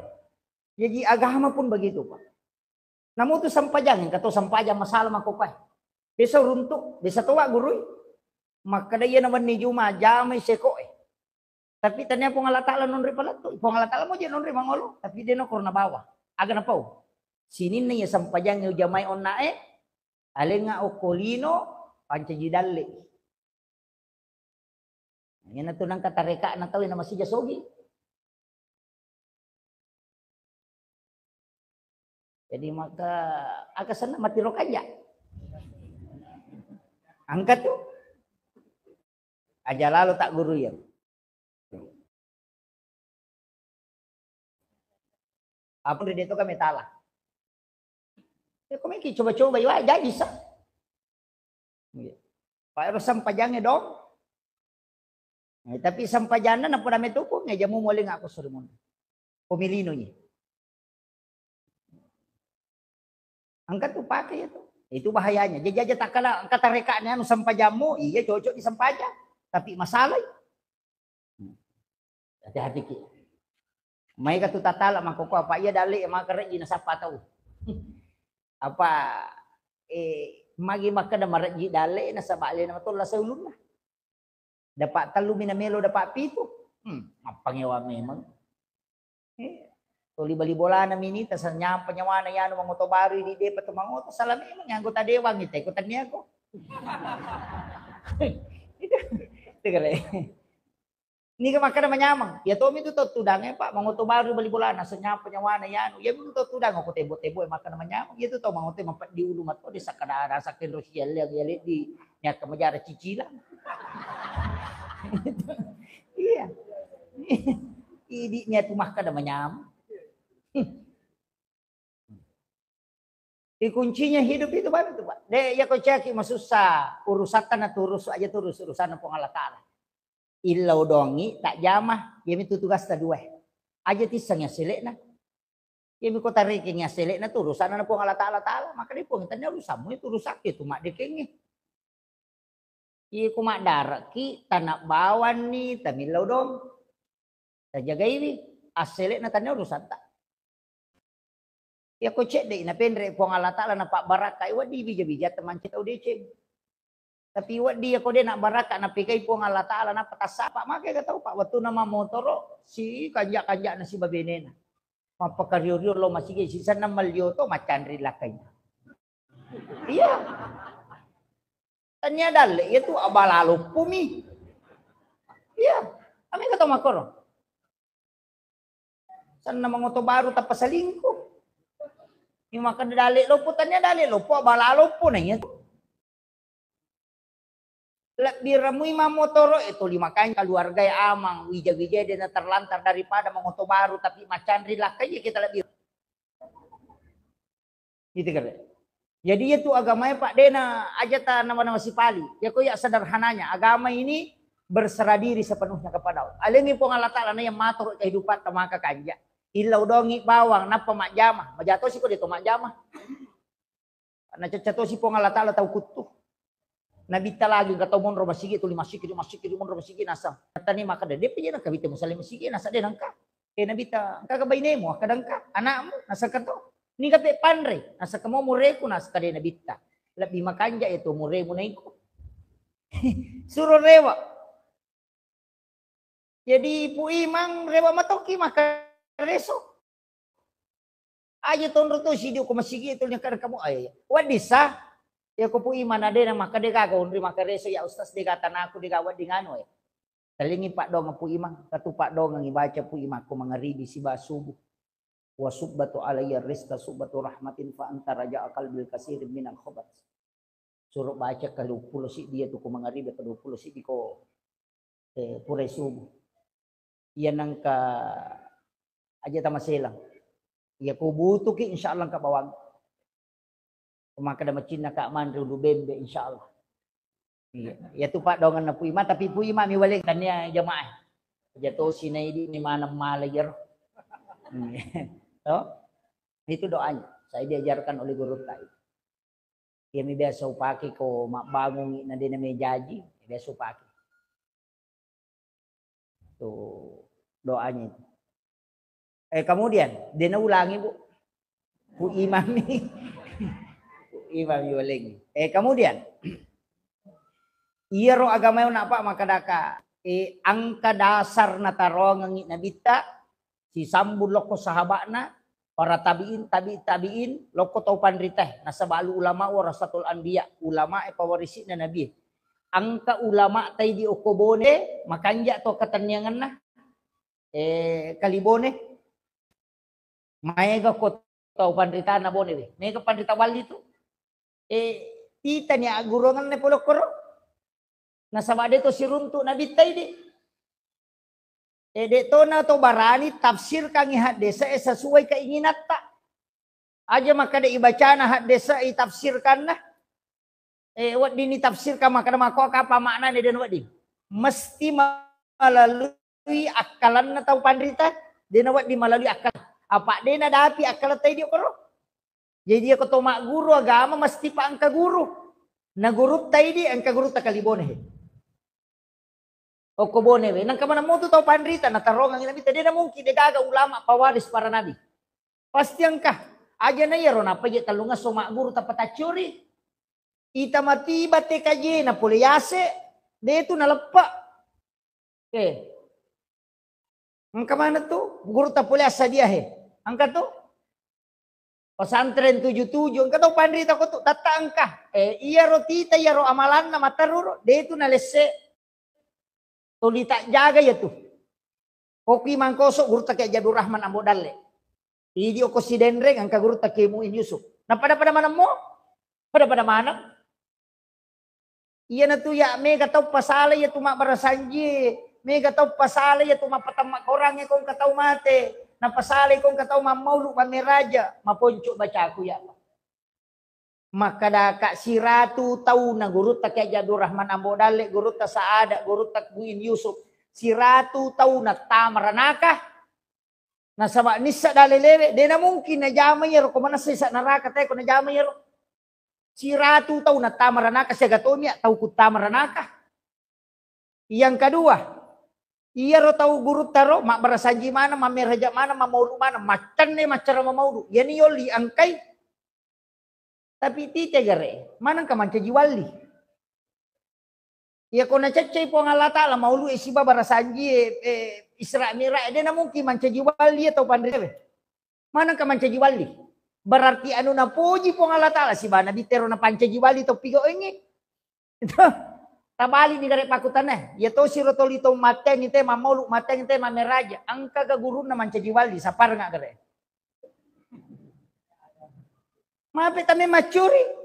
Jadi agama pun begitu, Pak. Namu tu sempajang, yang kata sempajang masalah makopai. Besok runtuk, besok toa gurui. Makkeda iya na wenni juma jamai sekoe. Tapi tania Puang Allah Ta'ala nonroi palettu. Puang Allah Ta'ala mo je nonroi mangolo, tapi de nokoro nabawa. Aga napau? Sininna iya sempajang ujamai onna e, alenga okko lino, pancaji dalle. Iyana tu nangka tareka'na tau na masija sogi. Jadi maka aga senna matiro kanja. Angka tu. Aja lalo tak guru ya. Apa udah dia tu kami tala. Ya kami ki coba-coba ya jadi sa. Iya. Pak ero sempajange dong. Eh, tapi sempajanna na poda metu ko ngejamu mole ngako suri mun. Pemilino ni. Angka tu pake ya tu. Itu bahayanya. Jadi aja takkala angka tareka'na anu sempajammu, iya cocok di sempajang. Tapi masalah. Hati-hati ki. Mai ka tu tatala mako ko apa iya dalle maka reji nasappa tau. Apa, eh, magi makkeda mareji dalle nasaba alena matolla saulunna. Dapat tellu mi namelo dapat pitu. Hmm, mappangewa memang. Eh, toli bali bolana minita sanyampa nyawana yanu mangoto baru di depa tu mangoto salah memang anggota dewan kita ikut tania ko. Itu, itu kere. Niga makkeda manyameng. Iya tomi tu tau tudangnge, Pak, mangoto baru bali bolana, senyampa nyawana yanu. Iya mi tu tau tudang ko tebo-tebo e makkeda manyameng. Iya tu tau mangoto mapeddi ulu matto de sakkada rasa kenro sialle ya leddi. Nya kemajara cicilang. Iya. Idi nya tu makkeda manyameng. Di kuncinya hidup itu baru tu, Pak. De, iya ko caki masussa urusatta na turus aja turus urusanna Puang Allah Ta'ala. Illau dongi tak jama, iya mi tu tugasta dua. Aja tisseng ya selekna. Iya mi ko tarekeng ya selekna tu urusanna na Puang Allah Ta'ala Ta'ala. Maka di Puang tanya urusanmu itu urusak itu mak dekengi. Iya ku maddaraki, tanah bawanni, tamillau dong. Tajagaiwi, asselekna tania urusatta. Iya ko cedde na penre Puang Allah Ta'ala na pabbarakkai, weddi bija-bija temanci tau deceng. Tapi weddi iya ko de na baraka na pegai Puang Allah Ta'ala na patassapa maka ga tau Pak wettu na mamotoro si kanja-kanja na si babenena. Mappakario-rio lo masigi sisenna mallio to macanri lakkaina. Iya. Tania dalle iya tu abala loppumi. Iya. Kami kata makoro. Sanna mangoto baru tappa selingkuh. Ini maka dalle loppo tania dalle loppo abala loppo na iya tu. Lebbi ramui mammotoro e tuli makanja keluarga e amang, wija-wija de na terlantar daripada mangoto baru tapi macanri lakkai kita lebbi. Gitu kare. Jadi itu agama e Pak dena aja ta nama-nama sipali. Ya ko ya sederhananya agama ini berserah diri sepenuhnya kepada Allah. Alengi Puang Allah Ta'ala na yang matur kehidupan tamaka kanja. Illa udongi bawang nappa majjama. Majato siko de to majjama. Nacacca tosi Puang Allah Ta'ala tau kuttu. Nabitta lagi engka tau monro masigi tuli masigi, masigi monro masigi nasang. Tani makkeda, "Depa je nengka bitta musalli masigi nasa de nengka." Eh, Nabitta, "Engka ga bainemu?" Akkeda, "Engka." "Anakmu?" Nasengka to. "Niga pe panre?" Nasengka mo mureku, nasengka de Nabitta. "Lebbi makanja itu muremu naiku." Suro rewa. Jadi Pu Imang rewa matoki makkareso. Aja tonro to sidi ko masigi itu nya kada kamu aja. Waddi sa. Ya ko Pu Imang ade na makkeda gaga onri makkareso ya ustaz de gata naku de gawa di nganu ya. Talingi paddoangeng Pu Imang, katu paddoangeng ibaca Pu Imang ko mangaribi siba subuh. Wa subbatu alayya rizqa subbatu rahmatin fa anta raja'a qalbil kasirin minal khabat. Suro baca ke dua puluh siddi ya tu ko mangaribi ke dua puluh siddi ko, eh, purai subuh. Iya nengka aja tamaselang. Iya ko butuki insyaallah engka bawang. Makkeda macinna ka manre ulu bembe insyaallah. Iya, iya tu paddoangenna Pu Imang, tapi Pu Imang mi waleng tania jamaah. Aja tosi naidi ni maneng mala iyaro. Iya. To? Itu doanya. Saya diajarkan oleh guru saya. Iya mi biasa upake ko mabbangungi na dena mejaji, biasa upake. Tu doanya itu. Eh, kemudian, dena ulangi, Bu. Pu Imang ni. Pu Imang ni ulangi. Eh, kemudian, iyaro agama yang napa makkedaka, eh, engka dasar natarongengi nabitta, sisambung lokko sahaba'na, para tabi'in, tabi' tabi'in, lokko tau panritae, nasaba ahlul ulama warasatul anbiya, ulama e pawarisi'na nabi. Engka ulama taidi okko Bone, makanja to ketenniangenna, eh, Kalibone. Maega ko tau panritana Bone we. Mega panrita walli tu. Eh, titani agguruangenna pole okkoro. Nasaba de to siruntu nabitta idi. Eh, de to na to barani tafsirkangi haddese e sesuai keinginatta. Aja makkeda ibacana haddese e itafsirkanna. Eh, wedding itafsirkan makkeda makko apa maknana de wedding. Mesti melalui akkalanna tau panrita, de na wedding melalui akal. Apa de na dapi akkalta idi okkoro. Jadi iya ko to magguru agama mesti pa engka guru. Na gurutta idi engka gurutta Kalibone he. Okko Bone we, nengka maneng motu tau panrita, natarongengi nabitta, de na mungkin de gaga ulama pawaris para nabi. Pasti engka. Aja na iyaro nappa je tellungesso magguru tappa taccuri. Ita matiba T K J na pole yase, de tu naleppe. Eh. Engka maneng tu, gurutta pole assadia he. Engka tu. Pesantren tujuh tujuh, engka tau panrita ko tu, tatta engka. Eh, iyaro tita, iyaro amalanna matterru ro, de tu nalesse. Tuli tajjaga iya tu. Ko ki mangkoso gurutta Kiai Haji Abdul Rahman Ambo Dalle. Idi okko Sidenreng engka gurutta Kiai Muin Yusuf. Na pada-pada maneng mo? Pada-pada maneng. Iyanatu ya mega tau pasala iya tu mabbarasanji, mega tau pasala iya tu mappatamma korangnge ko engka tau mate, napasala ko engka tau mammaulu mammeraja, maponco bacaku ya Allah. Makkedaka siratu tauna gurutta Kiai Haji Abdul Rahman Ambo Dalle, gurutta Saada, gurutta Muin Yusuf, siratu tauna tama ranaka. Nasaba nissa dalelewe, de na mungkin najama iyaro ko manessa isa neraka tae ko najama iyaro. Siratu tau nattama ranaka siaga tomi tau kuttama ranaka. Yang kedua, iyaro tau gurutta ro mabbarasanji maneng, mammeraja maneng, mammaulu maneng, maccanne maccara mammaulu. Yani yolli engkai. Tapi tite gare, manengka mancaji walli. Iya ko naceccai Puang Allah Ta'ala maulu e siba barasanji e, eh, Isra Mi'raj, de na mungkin mancaji walli tau panrewe. Manengka mancaji walli. Berarti anu napoji Puang Allah Ta'ala siba nabi tero napancaji walli tau pigoengi. Tabali ni gare pakutane. Iya to siro toli to mateng te mammaulu, mateng te mammeraja. Engka ga gurunna mancaji walli, saparnga gare. Mape tame maccuri.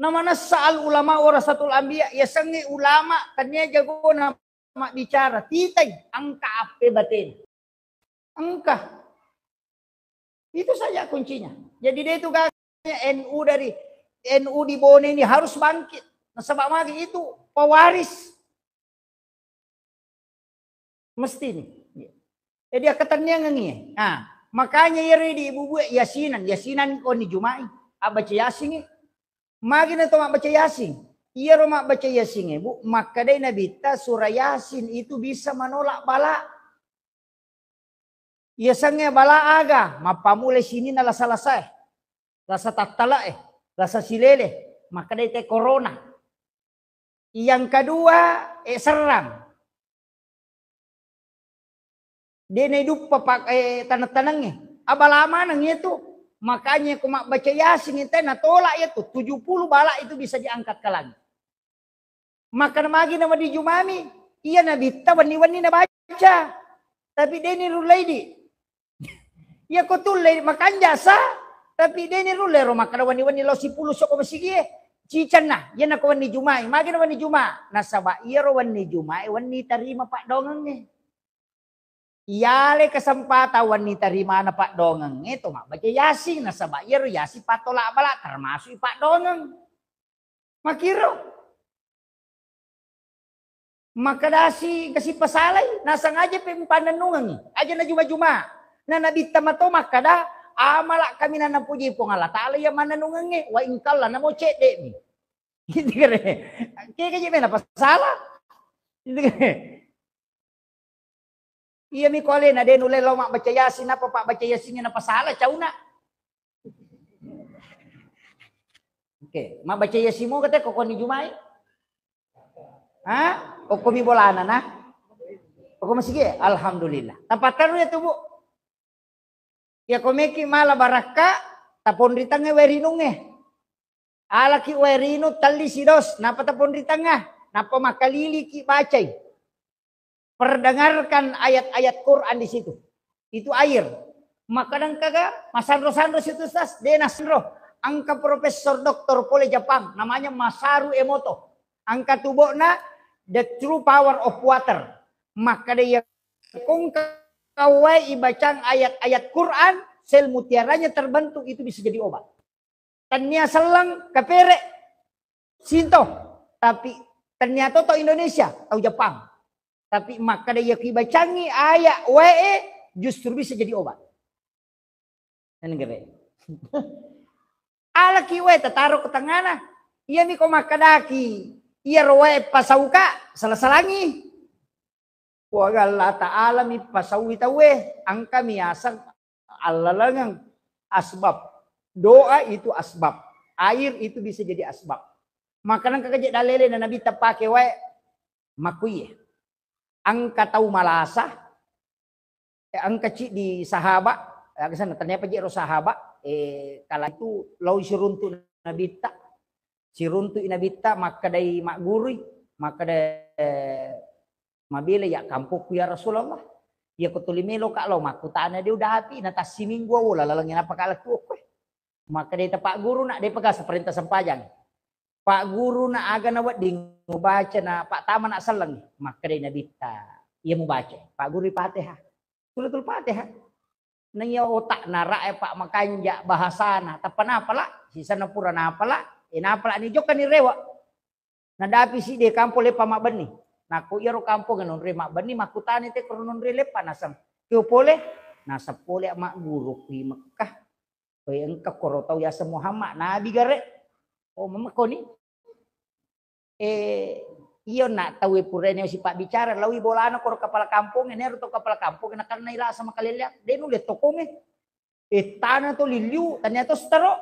Namanessa al ulama warasatul anbiya, yasengnge ulama tania jagona mabbicara, titai engka appe batena. Engka. Itu saja kuncinya. Jadi dia itu gaganya N U dari N U di Bone ini harus bangkit. Nasaba magi itu pewaris. Mesti ni. Jadi akkatenniangengngi. Nah, makanya iyaro di ibu-ibu yasinan, yasinan ko ni Jumai. Abbaca yasingngi. Magi na to mabbaca yasin. Iyaro mabbaca yasingnge, Bu, makkedai Nabitta surah Yasin itu bisa menolak bala. Yasengnge bala aga, mappamulai sininna lasa-lasae, lasa tattalae, lasa silele, makkedai te corona. Yang kedua, eh, serrang. De naiduppa pa-, eh, taneng-tanengnge. Abala maneng itu. Makanya ko mabbaca yasin itu natolak itu. Tujuh puluh bala itu bisa diangkat ke langit. Maka magi na wedding Jumami, iya Nabitta wenni-wenni nabaca. Tapi deni rullei di. Iya ko tulle makanja sa, tapi deni rulle ro makkeda wenni-wenni lao sipulu soko masigie. Cicanna, iya nako wenni Jumai, magi na wenni Juma. Nasaba iya ro wenni Jumai, wenni tarima paddoangengnge. Iyale kesempatan wenni tarimana paddoangengnge to mabbaca yasin, nasaba iya ro yasin pattola bala termasuk i paddoangeng. Makkiro. Makkedasi gasi pasalai, nasengaja pe mupannennungengngi. Aja najuma-juma. Na Nabitta mato makkeda, amala kaminang napuji Puang Allah Ta'ala iya mannennungengnge, wa ingkalla namo cedde'mi. Gitu kare. Kega je mena pasala. Gitu kare. Iyami ko alena de nulle lao mabbaca yasin, apa pabbaca yasingnge napasala cauna. Oke, mabbaca yasin mo kate ko koni Jumai? Ha? Okkomi bolana na? Okko masigi? Alhamdulillah. Tapatteru ya tu, Bu. Ya ko meki mala barakka, taponri tengnge wae rinungnge. Alaki wae rinu telli sidos, napa taponri tengnga, napa makaliliki bacai. Perdengarkan ayat-ayat Quran di situ. Itu air. Makkadang kaga masanro-sanro situ, Ustaz? De nasanro. Engka profesor doktor pole Japang, namanya Masaru Emoto. Engka tubokna The True Power of Water. Makkada iya kongka wae ibacang ayat-ayat Quran, sel mutiaranya terbentuk itu bisa jadi obat. Tennia selleng, kapere, sinto. Tapi tennia toto Indonesia, tau Jepang. Tapi makkada iya kibacangi ayat wae justru bisa jadi obat. Nenggere. Alaki wae tataro ke tengana. Iyami ko makkadaki, iya ro wae pasauka, sala-salangi. Puang Allah Ta'ala mi pasaui tauwe, engka mi aseng allalengeng asbab. Doa itu asbab. Air itu bisa jadi asbab. Maka nengka keje dalele na Nabi tapake wae makkuye. Engka tau malasa, eh, engka ciddi sahaba, eh, kesana, ternyata je ro sahaba, eh, kala itu lao siruntu Nabitta, siruntu Nabitta, makkedai maggurui, makkeda, eh, mabela ya kampokku ya Rasulullah. Iya ko tuli melo ka lao makkutana de udapi na tassiminggu awola laleng napa kala tuo koe. Makkeda ta Pak Guru nak, de pegasa perintah sempajang. Pak Guru na aga na wedding mubaca na Pak Tama nak selleng. Makkeda Nabitta, iya mubaca. Pak Guru Fatihah. Suratul Fatihah. Na iya otak na ra e Pak makanja bahasana. Tappa napala, sisana pura napala, e napala ni jokka ni rewa. Nadapi siddi kampo leppa mabbenni. Nakko iyaro kampongnge nonre mabbenni, makkutani te koro nonre leppa naseng. Keo pole? Naseng pole magguru kui Mekkah. Koi engka koro tau yaseng Muhammad, nabi gare. Oh, memekko ni. Eh, iyo nak tau e purane sipabbicara, lawi bolana koro kepala kampongnge, nero to kepala kampongnge, nakanna ila sama kaleleang. De nulle tokongnge. Eh, tana to liliu, tania to setero.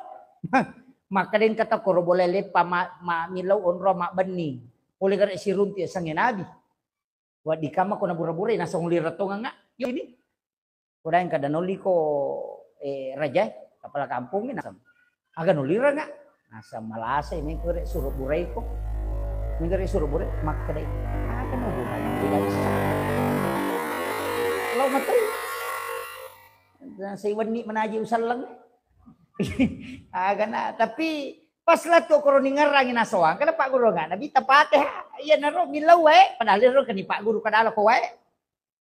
Maka deng kata koro bola leppa ma, ma milau onro mabbenni. Pole gare siruntu sange nabi. Waddi kama ko nabura-burai nasong lira tongeng nga. Yo ini. Ko daeng kada nolli ko, eh, raja, kepala kampung ini nasam. Aga nolli ra nga. Nasam malasa ini ko re suro burai ko. Ini ko re suro burai makkeda. Aga no burai. Tidak bisa. Lo matai. Dan saya wenni menaji usalleng. Aga na, tapi Pas lettu' koro ningerrangi nasoang, kada paggurunga Nabitta Fatihah. Iyanaro millau wae, padahal ero kani pagguru kadala ko wae.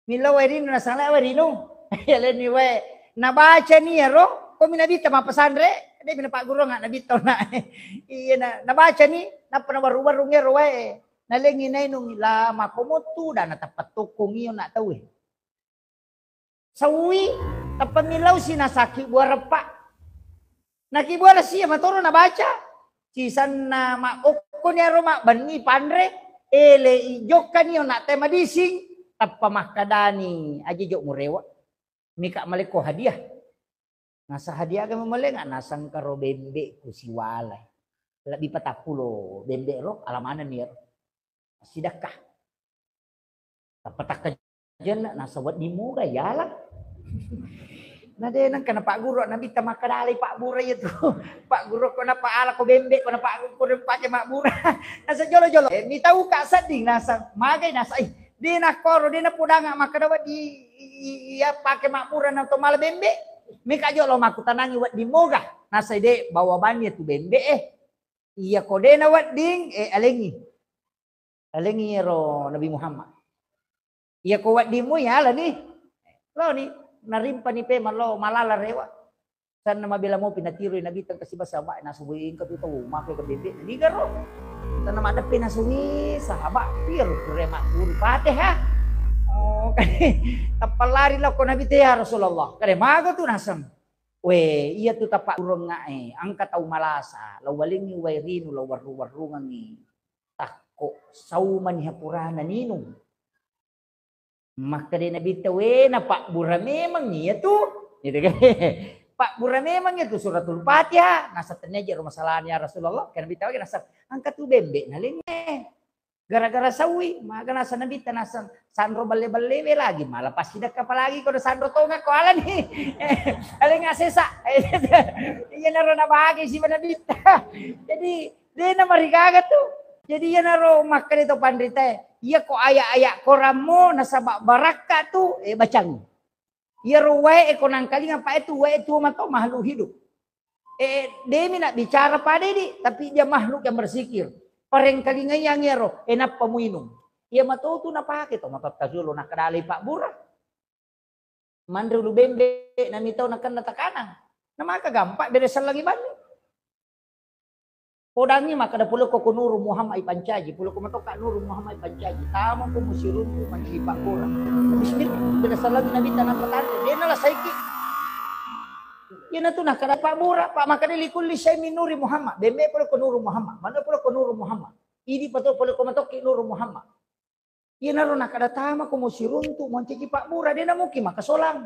Millau wae rinu, nasala wae rinu. Yalenni wae. Nabacani ero, komi Nabitta mappesanre, de' mi napaggurunga Nabitta ona. Iya na, nabacani, nappa nawarru-warrung ero wae. Nalengi nainung la makomottu, da natappa tokkongi ona tauwe. Saui, tappa millau si nasaki buareppa. Nakibuara sia matoro nabaca. Sisanna maokkoni aro mabbenni panre, ele ijokkani ona te madising, tappa makkadani, aja jo murewa. Mika malekko hadiah. Nasa hadiah aga malenga, nasangka ro bembe ku siwalai. Lebbi patappulo bembe ro, ala manenni ero. Sidakka. Tappa takkajenna, nasa wedding muga yala. Na de' nengka napagguru Nabitta makkadalai pabbura iyatu. Pagguru ko napa ala ko bembe ko napagguru ko pake mabbura. Nasa jolo-jolo. Eh, mitauka sedding nasa magai nasa, ih, de' nakkoro, de' napodanga makkada wedding i-, i-, iya pake mabbura na to mala bembe. Mika jolo makkutanangi wedding muga. Nasa de' bawa banni tu bembe eh. Iya ko de' nawedding, eh, alengi. Alengi ero Nabi Muhammad. Iya ko wedding mu yalani. Loni, narimpani pema lo malala rewa. Sanna mabela mopi natiroi Nabitta kasi basa ba nasubui engka tu tau make ke bebek niga ro. Sanna madeppe nasui sahabat piro kure magguru Fatihah. Oh, tappa lari lao ko Nabitta, "Ya Rasulullah, kare maga tu naseng?" We, iya tu tapagguruangngae, engka tau malasa, lao walengngi wae rinu, lao warru-warrungengngi takko, saumani hapurana ninung. Makkeda Nabitta, "We, napabbura memang iya tu." Gitu kan. Pabbura memang iya tu Suratul Fatihah. Nasa tennia je ro masalahnya ya Rasulullah. Kan Nabitta wage nasa, "Engka tu bembe nalengnge." Gara-gara saui, maga nasa Nabitta nasa sanro balle-balle we lagi, malah pasti dekka apalagi ko sanro tonga ko alani. Alengnga sesa. Iyanaro nabage si Nabitta. Jadi, dena marigaga tu. Jadi, iyanaro makkeda to panritae, iya ko ayat-ayat Quranmu nasaba barakka tu, eh, bacangi. Iyaro wae e ko nangkalinga pa e tu wae e tuo mato makhluk hidup. Eh, demi nak bicara pada di, tapi dia makhluk yang berzikir. Parengkalinga yang ero, eh, nappa muinung. Iya mato tu napake to mato tajolo nakadalai pabbura. Manre ulu bembe, nami tau nakenna takanang. Namaka gampa bere sellengi banni. Podangngi makkeda, "Pole ko, ko Nuru Muhammad ipancaji, pole ko matokka Nuru Muhammad ipancaji, tama ko musiruntu mancaji pabbura." Bismillah, beda salami Nabitta nappa tanre, dena la saiki. Iyana tu nakkeda pabbura, Pak, makkeda, "Likulli syai min Nuri Muhammad." Bembe pole ko Nuru Muhammad, manu pole ko Nuru Muhammad. Idi pato pole ko matokki Nuru Muhammad. Iyanaro nakkeda tama ko musiruntu mancaji pabbura, dena muki makasolang.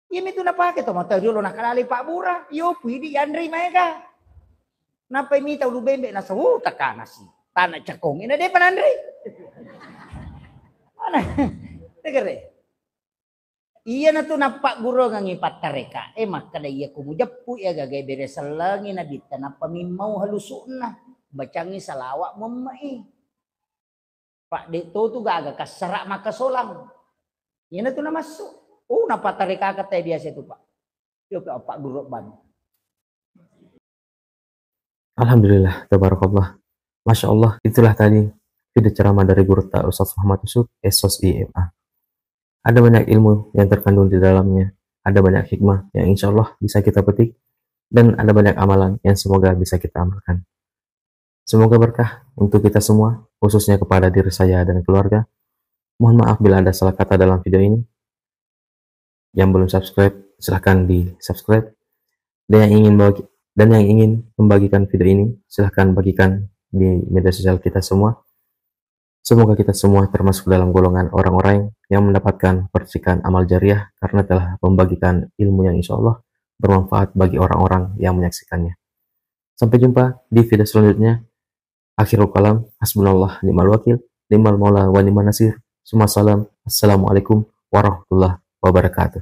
Iyamitu napake to mata riolo nakadalai pabbura, iyo pui di yanrei maega. Nappai mita ulu bembe nasa, "Uh, takana si, tana cekong, ina depa nanrei." Mana? Tegere. Iyanatu nappagguruangengngi pattareka e makkeda, iya ko mujeppu iya gaga bere sellengi Nabitta, nappa mimmau halusu'na, bacangngi salawa muamme'i. Pak, de' to tu gaga kassara makasolang. Iyanatu namassu. Oh, napatarekaka te biasa itu, Pak. Yo, Pak, Pak Guru Ban. Alhamdulillah, tabarakallah. Masya Allah, itulah tadi video ceramah dari guru ta Ustaz Muhammad Yusuf, S O S I M A. Ada banyak ilmu yang terkandung di dalamnya, ada banyak hikmah yang insya Allah bisa kita petik, dan ada banyak amalan yang semoga bisa kita amalkan. Semoga berkah untuk kita semua, khususnya kepada diri saya dan keluarga. Mohon maaf bila ada salah kata dalam video ini. Yang belum subscribe, silahkan di-subscribe. Dan yang ingin bagi, dan yang ingin membagikan video ini, silahkan bagikan di media sosial kita semua. Semoga kita semua termasuk dalam golongan orang-orang yang mendapatkan percikan amal jariah karena telah membagikan ilmu yang insya Allah bermanfaat bagi orang-orang yang menyaksikannya. Sampai jumpa di video selanjutnya. Akhirul kalam, hasbunallah ni'mal wakil, ni'mal maula wa ni'man nasir. Summa salam, assalamualaikum warahmatullahi wabarakatuh.